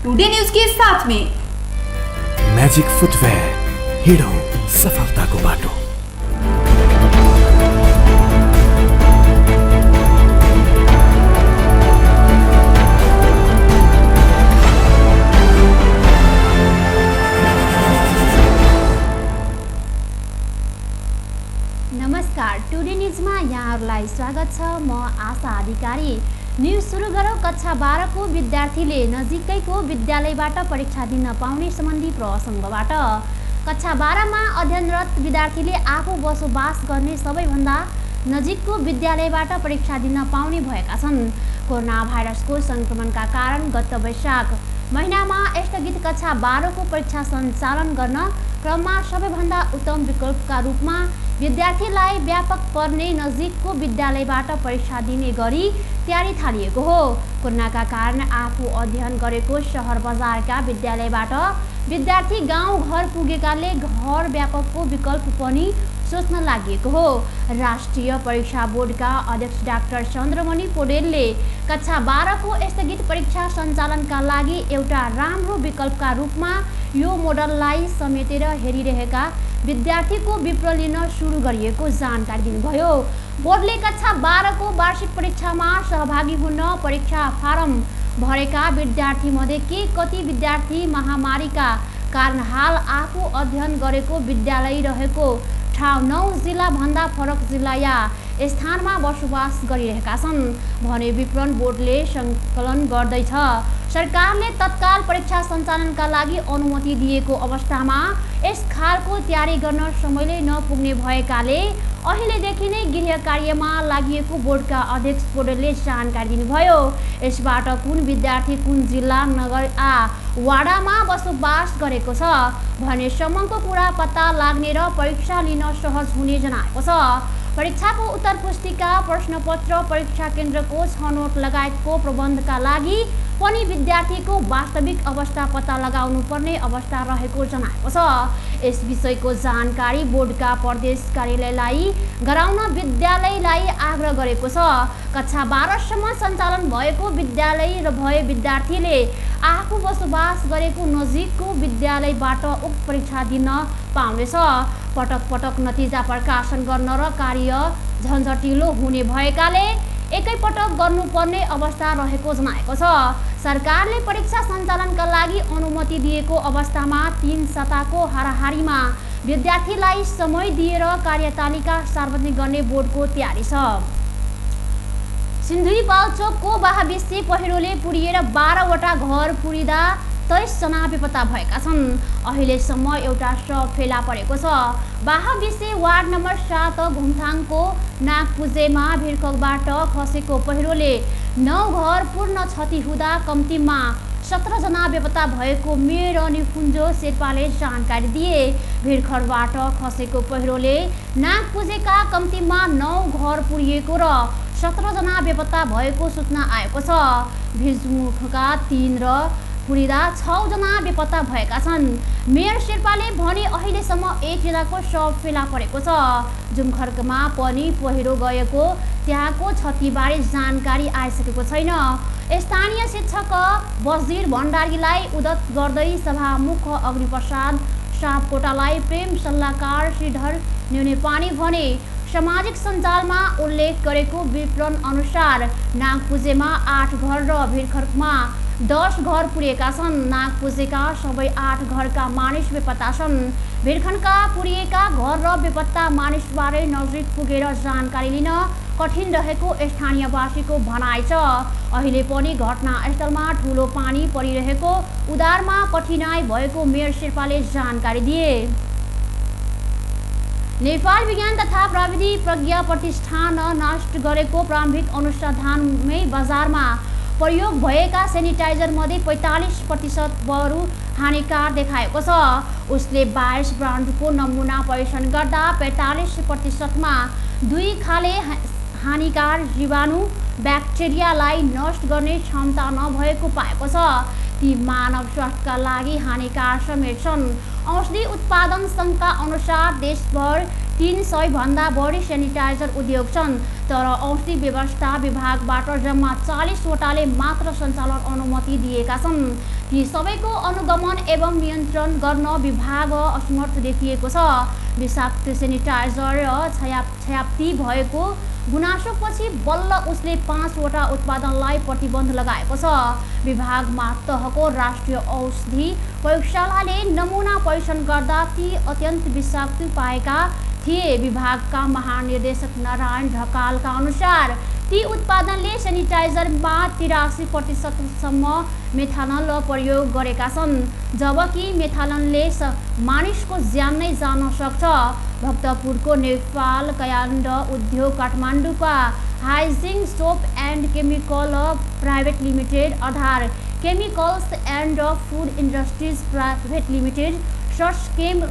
Today news के साथ में मैजिक फुटवेयर, हिडो सफलताको बाटो। नमस्कार, टुडे न्यूजमा यहाँहरूलाई स्वागत छ। म आशा अधिकारी। न्यूज सुरु गरौँ। कक्षा 12 को विद्यार्थीले नजिकैको विद्यालयबाट परीक्षा दिन पाउने सम्बन्धी प्रसङ्गबाट। कक्षा 12 मा अध्ययनरत विद्यार्थीले आफू बसोबास गर्ने सबैभन्दा नजिकको विद्यालयबाट परीक्षा दिन पाउने भएका छन्। कोरोना भाइरसको सङ्क्रमणका कारण गत वैशाख महिनामा स्थगित कक्षा 12 को परीक्षा सञ्चालन गर्न क्रममा सबैभन्दा उत्तम विकल्पका रूपमा विद्यार्थीलाई व्यापक पर्ने नजिकको विद्यालयबाट परीक्षा दिने गरी तयारी थालिएको हो। कोरोनाका कारण आफू अध्ययन गरेको सहर बजारका विद्यालयबाट विद्यार्थी गाउँ घर पुगेकाले घर व्यापकको विकल्प पनि सोच्न लागि हो। राष्ट्रिय परीक्षा बोर्डका अध्यक्ष डाक्टर चन्द्रमणि पौडेलले कक्षा 12 को स्थगित परीक्षा सञ्चालनका लागि एउटा राम्रो विकल्पका रूपमा यो मोडललाई समेटेर हेरिरहेका विद्यार्थीको विवरण लिन सुरु गरिएको जानकारी दिनुभयो। बोर्डले कक्षा 12 को वार्षिक परीक्षामा सहभागी हुन परीक्षा फारम भरेका विद्यार्थीमध्ये कति विद्यार्थी महामारीका कारण हाल आफू अध्ययन गरेको विद्यालय रहेको ठाउँ 9 जिल्लाभन्दा फरक जिल्ला या स्थानमा बसोबास गरिरहेका छन् भने विवरण बोर्डले सङ्कलन गर्दैछ। सरकारले तत्काल परीक्षा सञ्चालनका लागि अनुमति दिएको अवस्थामा यस खालको तयारी गर्न समयले नपुग्ने भएकाले अहिलेदेखि नै गृह कार्यमा लागिएको बोर्डका अध्यक्ष पौडेलले जानकारी दिनुभयो। यसबाट कुन विद्यार्थी कुन जिल्ला नगर वाडामा बसोबास गरेको छ भन्ने सम्मको कुरा पत्ता लाग्ने र परीक्षा लिन सहज हुने जनाएको छ। परीक्षाको उत्तर पुस्तिका, प्रश्नपत्र, परीक्षा केन्द्रको छनौट लगायतको प्रबन्धका लागि पनि विद्यार्थीको वास्तविक अवस्था पत्ता लगाउनु पर्ने अवस्था रहेको जनाएको छ। यस विषयको जानकारी बोर्डका प्रदेश कार्यालयलाई गराउन विद्यालयलाई आग्रह गरेको छ। कक्षा 12 सम्म सञ्चालन भएको विद्यालय र भए विद्यार्थीले आफू बसोबास गरेको नजिकको विद्यालयबाट उक्त परीक्षा दिन पाउनेछ। पटक पटक नतिजा प्रकाशन गर्न र कार्य झन्झटिलो हुने भएकाले एकैपटक गर्नुपर्ने अवस्था रहेको जनाएको छ। सरकारले परीक्षा सञ्चालनका लागि अनुमति दिएको अवस्थामा 3 सप्ताहको हाराहारीमा विद्यार्थीलाई समय दिएर कार्यतालिका सार्वजनिक गर्ने बोर्डको तयारी छ। सिन्धुलीपाल्चोकको बाहविसे पहिरोले पुरिएर 12 वटा घर पुरिँदा 23 जना बेपत्ता भएका छन्। अहिलेसम्म एउटा शव फेला परेको छ। बाहविसे वार्ड नम्बर 7 घुमथाङको नागपुजेमा भिरखबाट खसेको पहिरोले 9 घर पूर्ण क्षति हुँदा कम्तीमा 17 जना बेपत्ता भएको मेयर निकुञ्जो शेर्पाले जानकारी दिए। भिरखबाट खसेको पहिरोले नागपुजेका कम्तीमा 9 घर पुरिएको र 17 जना बेपत्ता भएको सूचना आएको छ। भिरमुखका 3 र पुरिँदा 6 जना बेपत्ता भएका छन्। मेयर शेर्पाले भने अहिलेसम्म 1 जनाको शव फेला परेको छ। जुमखर्कमा पनि पहिरो गएको त्यहाँको क्षतिबारे जानकारी आइसकेको छैन। स्थानीय शिक्षक बजिर भण्डारीलाई उद्धत गर्दै सभामुख अग्निप्रसाद सापकोटालाई प्रेम सल्लाहकार श्रीधर न्युनेपानी भने सामाजिक सञ्जालमा उल्लेख गरेको विवरण अनुसार नागपुजेमा 8 घर र भिरखर्कमा 10 घर पुरिएका छन्। नागपुजेका सबै 8 घरका मानिस बेपत्ता छन्। भिरखनका पुरिएका घर र बेपत्ता मानिसबारे नजिक पुगेर जानकारी लिन कठिन रहेको स्थानीयवासीको भनाइ छ। अहिले पनि घटनास्थलमा ठुलो पानी परिरहेको उद्धारमा कठिनाइ भएको मेयर शेर्पाले जानकारी दिए। नेपाल विज्ञान तथा प्रविधि प्रज्ञा प्रतिष्ठान नष्ट गरेको प्रारम्भिक अनुसन्धानमै बजारमा प्रयोग भएका सेनिटाइजरमध्ये 45% बरु हानिकार देखाएको छ। उसले 22 ब्रान्डको नमुना परीक्षण गर्दा 45%मा 2 खाले हानिकार जीवाणु ब्याक्टेरियालाई नष्ट गर्ने क्षमता नभएको पाएको छ। ती मानव स्वास्थ्यका लागि हानिकारक समेत छन्। औषधि उत्पादन सङ्घका अनुसार देशभर 300 भन्दा बढी सेनिटाइजर उद्योग छन्, तर औषधि व्यवस्था विभागबाट जम्मा 40 वटाले मात्र सञ्चालन अनुमति दिएका छन्। ती सबैको अनुगमन एवं नियन्त्रण गर्न विभाग असमर्थ देखिएको छ। विषाक्त सेनिटाइजर छयाप्ती भएको गुनासोपछि बल्ल उसले 5 वटा उत्पादनलाई प्रतिबन्ध लगाएको छ। विभाग मातहतको राष्ट्रिय औषधि प्रयोगशालाले नमुना परीक्षण गर्दा ती अत्यन्त विषाक्त पाएका थिए। विभागका महानिर्देशक नारायण ढकालका अनुसार ती उत्पादनले सेनिटाइजरमा 83% मेथानल प्रयोग गरेका छन्, जबकि मेथानलले मानिसको ज्यान नै जान सक्छ। भक्तपुरको नेपाल कयान्ड उद्योग काठमाडौँका hygiene soap and chemical private limited, Aadhar chemicals and food industries private limited, सस्केम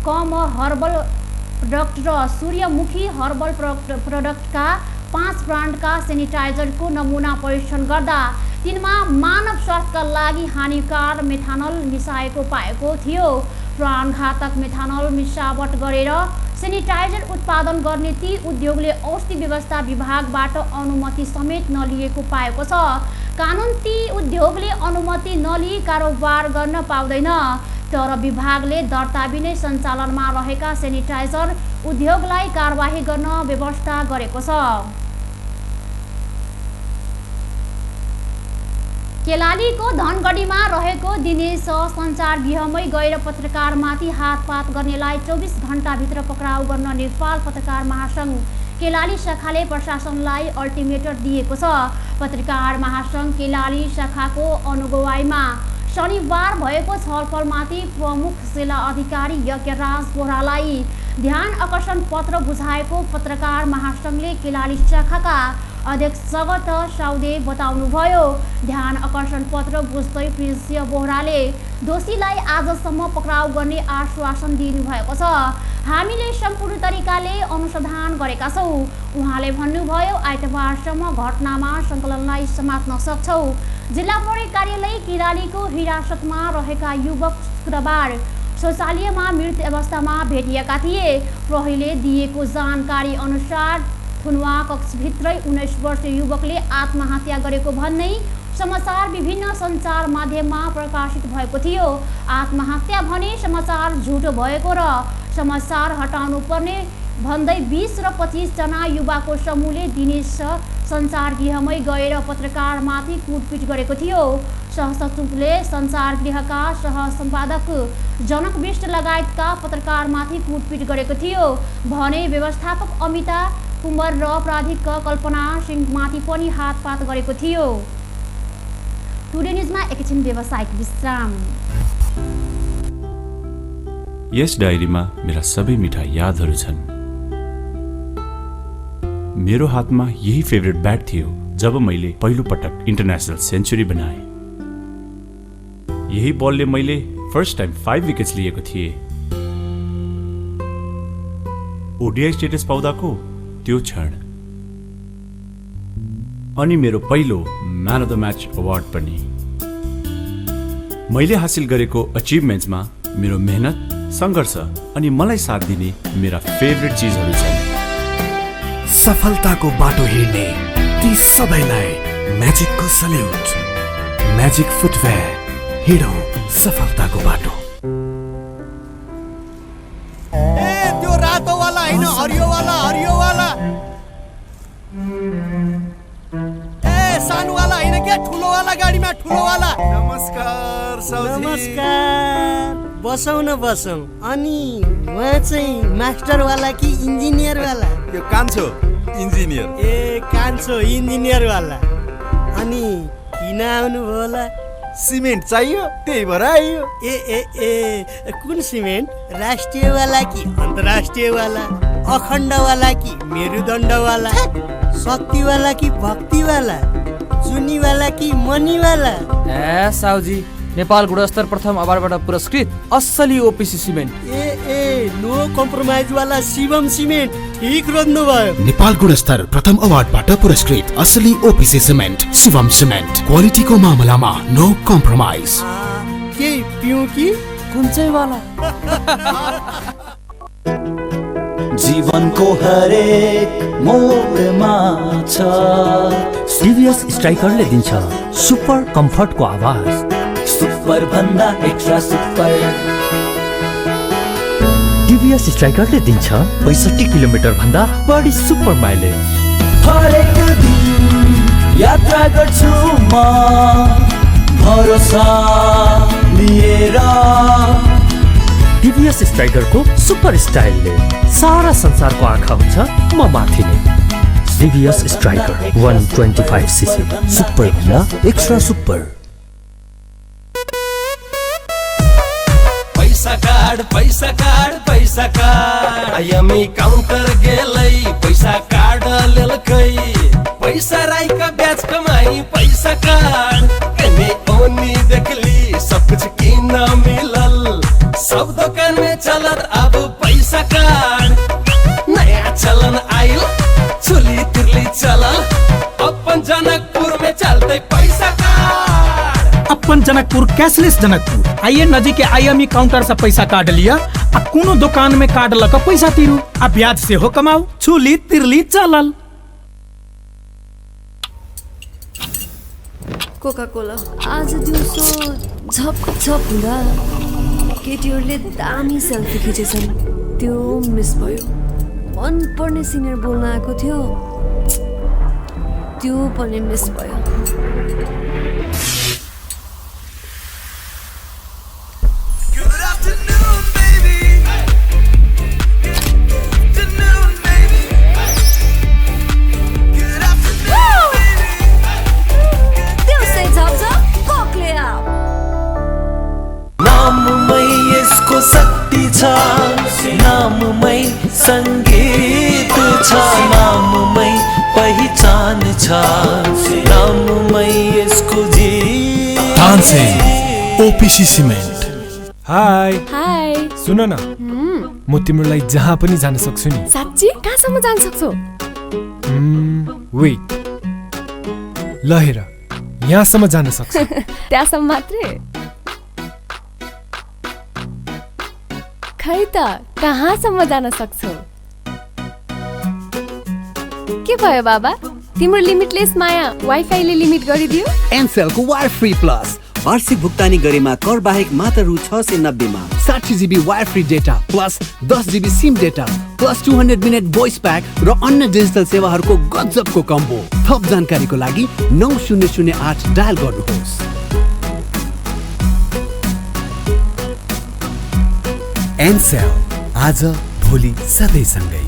कम हर्बल प्रोडक्ट र सूर्यमुखी हर्बल प्रोडक्टका 5 ब्रान्डका सेनिटाइजरको नमुना परीक्षण गर्दा तिनमा मानव स्वास्थ्यका लागि हानिकारक मेथानल मिसाएको पाएको थियो। प्राणघातक मेथानल मिसावट गरेर सेनिटाइजर उत्पादन गर्ने ती उद्योगले औषधि व्यवस्था विभागबाट अनुमति समेत नलिएको पाएको छ। कानुन ती उद्योगले अनुमति नलिई कारोबार गर्न पाउँदैन, तर विभागले दर्ताबिनै सञ्चालनमा रहेका सेनिटाइजर उद्योगलाई कारबाही गर्न व्यवस्था गरेको छ। केलालीको धनगढीमा रहेको दिनेश सञ्चार गृहमै गएर पत्रकारमाथि हातपात गर्नेलाई 24 घण्टाभित्र पक्राउ गर्न नेपाल पत्रकार महासङ्घ केलाली शाखाले प्रशासनलाई अल्टिमेटम दिएको छ। पत्रकार महासङ्घ केलाली शाखाको अनुगवाईमा शनिबार भएको छलफलमाथि प्रमुख जिल्ला अधिकारी यज्ञराज बोहरालाई ध्यान आकर्षण पत्र बुझाएको पत्रकार महासङ्घले केलाली शाखाका अध्यक्ष जगत साउदे बताउनुभयो। ध्यान आकर्षण पत्र बुझ्दै प्रिन्सिय बोहराले दोषीलाई आजसम्म पक्राउ गर्ने आश्वासन दिनुभएको छ। हामीले सम्पूर्ण तरिकाले अनुसन्धान गरेका छौँ। उहाँले भन्नुभयो, आइतबारसम्म घटनामा सङ्कलनलाई समात्न सक्छौँ। जिल्ला प्रहरी कार्यालय केलालीको हिरासतमा रहेका युवक शुक्रबार शौचालयमा मृत अवस्थामा भेटिएका थिए। प्रहरीले दिएको जानकारी अनुसार थुनुवा कक्षभित्रै 19 वर्षीय युवकले आत्महत्या गरेको भन्दै समाचार विभिन्न सञ्चार माध्यममा प्रकाशित भएको थियो। आत्महत्या भने समाचार झुटो भएको र समाचार हटाउनु पर्ने भन्दै 20 र 25 जना युवाको समूहले दिनेश सञ्चार गृहमै गएर पत्रकारमाथि कुटपिट गरेको थियो। सहसचिवले सञ्चार गृहका सहसम्पादक जनक विष्ट लगायतका पत्रकारमाथि कुटपिट गरेको थियो भने व्यवस्थापक अमिता कुमार र प्राधिक कल्पना सिंहमाथि पनि हातपात गरेको थियो। टुडे न्युजमा एकैछिन व्यावसायिक विश्राम। यस डायरीमा मेरा सबै मिठा यादहरू छन्। मेरो हातमा यही फेभरेट ब्याट थियो जब मैले पहिलो पटक इन्टरनेसनल सेन्चुरी बनाएँ। यही बलले मैले फर्स्ट टाइम 5 विकेट्स लिएको थिएँ। ओडिआई स्टेटस पाउँदाको त्यो क्षण, अनि मेरो पहिलो man of the match award पनि। मैले हासिल गरेको अचिभमेन्ट्समा मेरो मेहनत, सङ्घर्ष अनि मलाई साथ दिने मेरा फेभरेट चिजहरू छन्। सफलताको बाटो हिँड्ने ती सबैलाई म्याजिकको सल्युट। म्याजिक फुटवेयर, हिँडौँ सफलताको बाटो। त्यो रातो वाला हैन, हरियो वाला, हरियो वाला। सानो वाला हैन क्या, ठुलो वाला गाडीमा ठुलो वाला। नमस्कार साउजी। नमस्कार, बसौँ न बसौँ। अनि उहाँ चाहिँ मास्टर वाला कि इन्जिनियर वाला? यो कान्छो इन्जिनियर। ए कान्छो इन्जिनियर वाला। अनि किन आउनुभयो होला? सिमेन्ट चाहियो, त्यही भएर आइयो। ए ए ए कुन सिमेन्ट? राष्ट्रिय वाला कि अन्तर्राष्ट्रिय वाला? अखण्ड वाला कि मेरुदण्ड वाला? शक्ति वाला कि भक्ति वाला? चुनी वाला कि मनी वाला? साउजी, नेपाल गुणस्तर प्रथम अवार्डबाट पुरस्कृत असली ओपिसी सिमेन्ट। ए नो कम्प्रोमाइज वाला शिवम सिमेन्ट ठिक रोज्नुभयो। नेपाल गुणस्तर प्रथम अवार्डबाट पुरस्कृत असली ओपिसी सिमेन्ट शिवम सिमेन्ट, क्वालिटीको मामलामा नो कम्प्रोमाइज। केही पिउँ कि? कुन चाहिँ वाला? जीवनको हरेक मोडमा छ टिभीएस स्ट्राइकरले दिन्छ सुपर कम्फर्टको आवाज। सुपर भन्दा एक्स्ट्रा सुपर। टिभीएस स्ट्राइकरले दिन्छ 65 किलोमिटर भन्दा बढी सुपर माइलेज। हरेक दिन यात्रा गर्छु म भरोसा लिएर। टिभीएस स्ट्राइकरको सुपर स्टाइलले सारा संसारको आँखा हुन्छ म माथि नै। टिभीएस स्ट्राइकर 125 सीसी, सुपर भन्दा एक्स्ट्रा सुपर। पैसा काढ पैसा काढ पैसा काढ आयमी काउन्टर गेलै पैसा काढ लेलकै पैसा राईका ब्याज कमाई पैसा काढ कने ओनी देखली सब कुछ किन मिलल सब दुकान में चलत अब पैसा काढ नया चलन आइल चुली तिरली चलल अपन जनकपुर में चलते पैसा काढ। अपन जनकपुर कैशलेस जनकपुर आइए नजीक आईएमई काउंटर से पैसा काट लिया आ कोनो दुकान में काट लक पैसा तिरू आ ब्याज से हो कमाऊ छुली तिरली चलल। कोका कोला आज दिउँसो झप झप हुँदा केटीहरूले दामी सेल्फी खिचेछन्, त्यो मिस भयो। मन पर्ने सिनियर बोल्न आएको थियो, त्यो पनि मिस भयो। शक्ति छ नाममै संगीत छ नाममै पहिचान छ नाममै यसको जीत। OPC cement. हाय हाय, सुन न म तिम्रो लागि जहाँ पनि जान सक्छु नि। साच्ची कहाँसम्म जान सक्छौ? वेट ल हेर यहाँसम्म जान सक्छु। त्यहाँसम्म मात्रै? खै त कहाँसम्म जान सक्छौ? के भयो बाबा, तिम्रो लिमिटलेस माया वाइफाईले लिमिट गरिदियो? एनसेलको वायर फ्री प्लस वार्षिक भुक्तानी गरेमा कर बाहेक मात्र रु 690 मा 60 GB wire free data plus 10 GB SIM data plus 200 minute voice pack र अन्य डिजिटल सेवाहरूको गजबको कम्बो। थप जानकारीको लागि 9008 डायल गर्नुहोस्। एनसेल, आज भोलि सधैँ सँगै।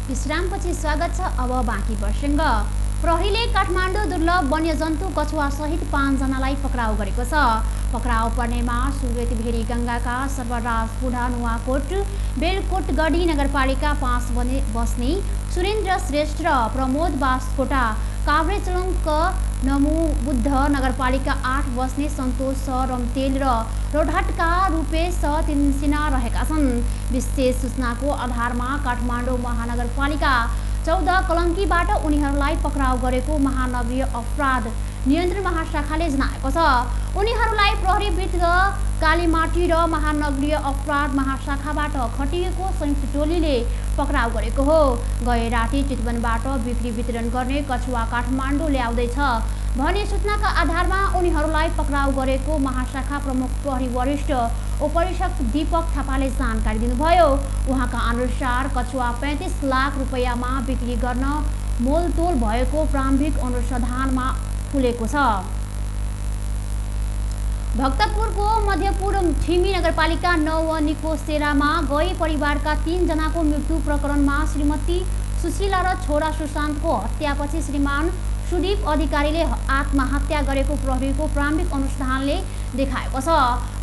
विश्रामपछि स्वागत छ। अब बाँकी प्रसङ्ग। प्रहरीले काठमाडौँ दुर्लभ वन्यजन्तु कछुवा सहित 5 जनालाई पक्राउ गरेको छ। पक्राउ पर्नेमा सुर्खेत भेरी गङ्गाका सर्वराज बुढा नुवाकोट बेलकोट गढी नगरपालिका 5 बस्ने सुरेन्द्र श्रेष्ठ र प्रमोद बास्कोटा, काभ्रेचुरुङक नमु बुद्ध नगरपालिका 8 बस्ने सन्तोष रम्तेल र रोडहाटका रूपेश तिनसिना रहेका छन्। विशेष सूचनाको आधारमा काठमाडौँ महानगरपालिका 14 कलङ्कीबाट उनीहरूलाई पक्राउ गरेको महानगरीय अपराध नियन्त्रण महाशाखाले जनाएको छ। उनीहरूलाई प्रहरी वृत्त कालीमाटी र महानगरीय अपराध महाशाखाबाट खटिएको संयुक्त टोलीले पक्राउ गरेको हो। गए राति चितवनबाट बिक्री वितरण गर्ने कछुवा काठमाडौँ ल्याउँदैछ भन्ने सूचनाका आधारमा उनीहरूलाई पक्राउ गरेको महाशाखा प्रमुख प्रहरी वरिष्ठ उपरीक्षक दीपक थापाले जानकारी दिनुभयो। उहाँका अनुसार कछुवा 35 लाख रुपैयाँमा बिक्री गर्न मोलतोल भएको प्रारम्भिक अनुसन्धानमा खुलेको छ। भक्तपुरको मध्यपुर ठिमी नगरपालिका 9 निकोसेरामा गए परिवारका 3 जनाको मृत्यु प्रकरणमा श्रीमती सुशीला र छोरा सुशान्तको हत्यापछि श्रीमान सुदीप अधिकारीले आत्महत्या गरेको प्रहरीको प्रारम्भिक अनुसन्धानले देखाएको छ।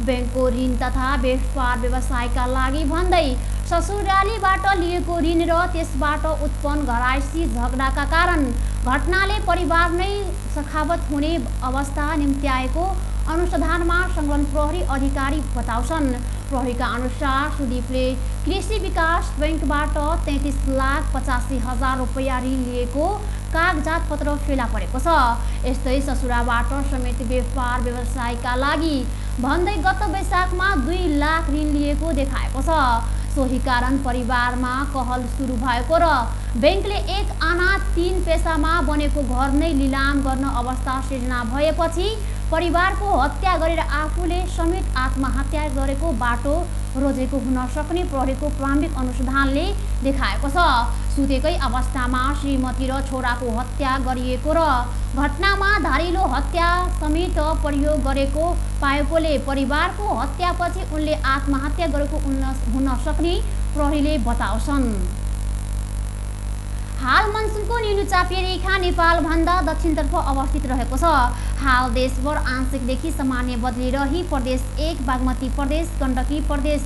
बैंकको ऋण तथा व्यापार व्यवसायका लागि भन्दै ससुरालीबाट लिएको ऋण र त्यसबाट उत्पन्न घरायसी झगडाका कारण घटनाले परिवार नै सखावत हुने अवस्था निम्त्याएको अनुसन्धानमा संलग्न प्रहरी अधिकारी बताउँछन्। प्रहरीका अनुसार सुदीपले कृषि विकास बैंकबाट 33,85,000 रुपैयाँ ऋण लिएको कागजात पत्र फेला परेको छ। यस्तै ससुराबाट समेत व्यापार व्यवसायका लागि भन्दै गत वैशाखमा 2 लाख ऋण लिएको देखाएको छ। सोही कारण परिवारमा कहल सुरु भएको र बैंकले एक आना 3 पेसामा बनेको घर नै लिलाम गर्न अवस्था सिर्जना भएपछि परिवारको हत्या गरेर आफूले समेत आत्महत्या गरेको बाटो रोजेको हुन सक्ने प्रहरीको प्रारम्भिक अनुसन्धानले देखाएको छ। सुतेकै अवस्थामा श्रीमती र छोराको हत्या गरिएको र घटनामा धारिलो हत्या समेत प्रयोग गरेको पाएकोले परिवारको हत्यापछि उनले आत्महत्या गरेको हुन सक्ने प्रहरीले बताउँछन्। हाल मनसुनको निम्नचापीय रेखा नेपालभन्दा दक्षिणतर्फ अवस्थित रहेको छ। हाल देशभर आंशिकदेखि सामान्य बदली रही प्रदेश 1 बागमती प्रदेश गण्डकी प्रदेश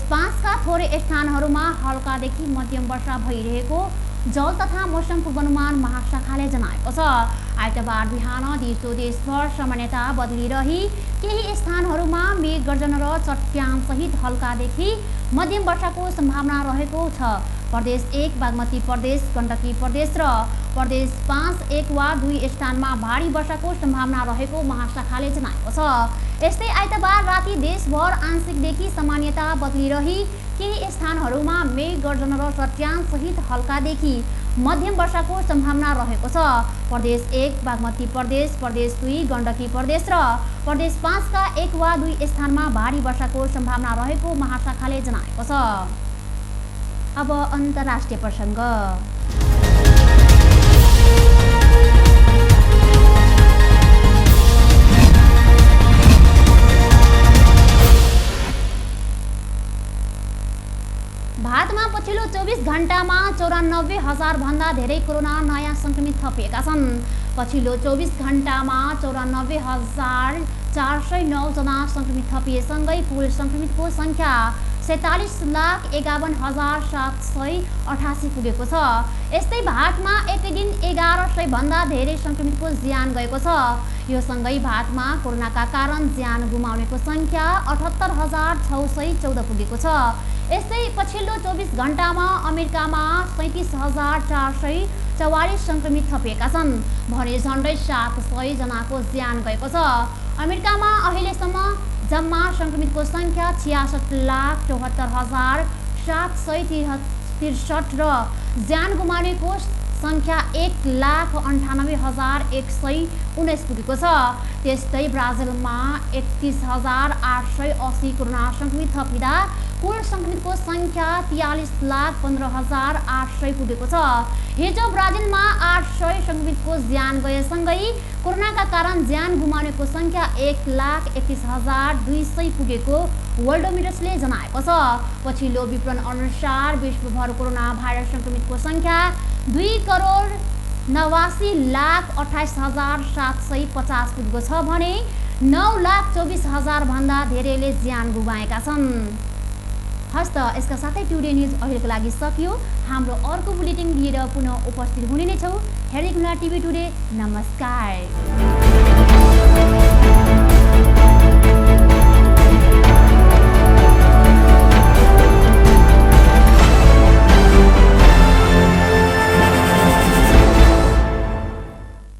5 का थोरै स्थानहरूमा हल्कादेखि मध्यम वर्षा भइरहेको जल तथा मौसम पूर्वानुमान महाशाखाले जनाएको छ। आइतबार बिहान दिउँसो देशभर सामान्यता बदली रही केही स्थानहरूमा मेघ गर्जन र चट्याङसहित हल्कादेखि मध्यम वर्षाको सम्भावना रहेको छ। प्रदेश 1 बागमती प्रदेश गण्डकी प्रदेश र प्रदेश 5 1 वा 2 स्थानमा भारी वर्षाको सम्भावना रहेको महाशाखाले जनाएको छ। यस्तै आइतबार राति देशभर आंशिकदेखि सामान्यता बदली रही केही स्थानहरूमा मेघ गर्जन र चट्याङसहित हल्कादेखि मध्यम वर्षाको सम्भावना रहेको छ। प्रदेश 1 बागमती प्रदेश 2 गण्डकी प्रदेश र प्रदेश 5 का 1 वा 2 स्थानमा भारी वर्षाको सम्भावना रहेको महाशाखाले जनाएको छ। अब अन्तर्राष्ट्रिय प्रसङ्ग। भारतमा पछिल्लो 24 घण्टामा 94,000 भन्दा धेरै कोरोना नयाँ संक्रमित थपिएका छन्। पछिल्लो 24 घण्टामा 94,409 जना संक्रमित थपिएसँगै कुल संक्रमितको संख्या 47,51,788 पुगेको छ। यस्तै भारतमा एकै दिन 1100 भन्दा धेरै संक्रमितको ज्यान गएको छ। यो सँगै भारतमा कोरोनाका कारण ज्यान गुमाउनेको संख्या 78,614 पुगेको छ। यस्तै पछिल्लो 24 घण्टामा अमेरिकामा 37,444 संक्रमित थपिएका छन् भने झन्डै 700 जनाको ज्यान गएको छ। अमेरिकामा अहिलेसम्म जम्मा संक्रमितको संख्या 66,74,763 र ज्यान गुमाउनेको संख्या 1,98,119 पुगेको छ। त्यस्तै ब्राजिलमा 31,880 कोरोना संक्रमित थपिँदा कुल संक्रमितको संख्या 43,15,800 पुगेको छ। हिजो ब्राजिलमा 800 संक्रमितको ज्यान गएसँगै कोरोनाका कारण ज्यान गुमाउनेको संख्या 1,31,200 पुगेको वर्ल्डोमिटर्सले जनाएको छ। पछिल्लो विवरण अनुसार विश्वभर कोरोना भाइरस संक्रमितको संख्या 2,89,28,750 पुगेको छ भने 9,24,000 भन्दा धेरैले ज्यान गुमाएका छन्। हस्त यसका साथै टुडे न्युज अहिलेको लागि सकियो। हाम्रो अर्को बुलेटिन लिएर पुनः उपस्थित हुने नै छौँ। हेर्दै गर्नुहोला टिभी टुडे। नमस्कार।